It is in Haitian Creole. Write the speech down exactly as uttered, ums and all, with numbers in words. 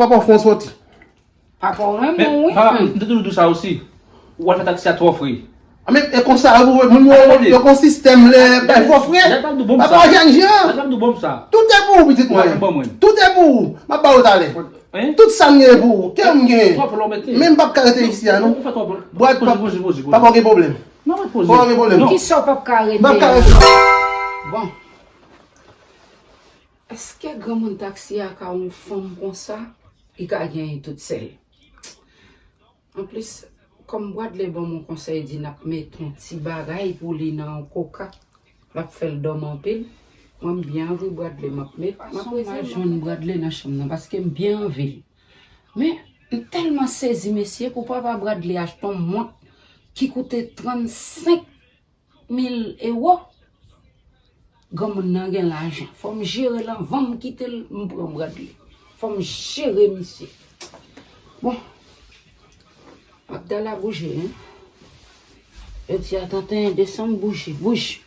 Papa w fè w soti. Papa w renmen w wi. Papa, m te toujou di w sa osi. Ou al fè taksi a twò fre. Men e konsa yo pou moun yo yo kon sistèm lè bay fò frè. Papa Jan Jan. Tout e pou ou pitit mwen. Tout e pou ou. M ap ba ou talè. Tout sa m gen pou ou. Kè m gen. Men m p ap ka rete isi a non. Bwad papa gen pwoblèm. Papa gen pwoblèm. Kisa w p ap ka rete? M p ap ka rete. Bon. Èske granmoun taksi a ka yon fanm konsa? Li ka genyen tout sèl. Anplis, kòm Bradley ban m yon konsèy, di n ap met yon ti bagay pou li nan yon koka, l ap fè l dòmi anpil. Mwen, m byen anvi Bradley, m ap met. M ap rete jwenn Bradley nan chanm nan, paske m byen anvi l. Men, m tèlman sezi, mesye, pou papa Bradley achte yon mont ki koute trannsenk mil ewo. Granmoun nan gen lajan. Fò m jere l anvan m kite l, m pran Bradley. Fò m jere misye. Bon. Abdala bouje, en. Yo di a trannteyen desanm bouje, bouje.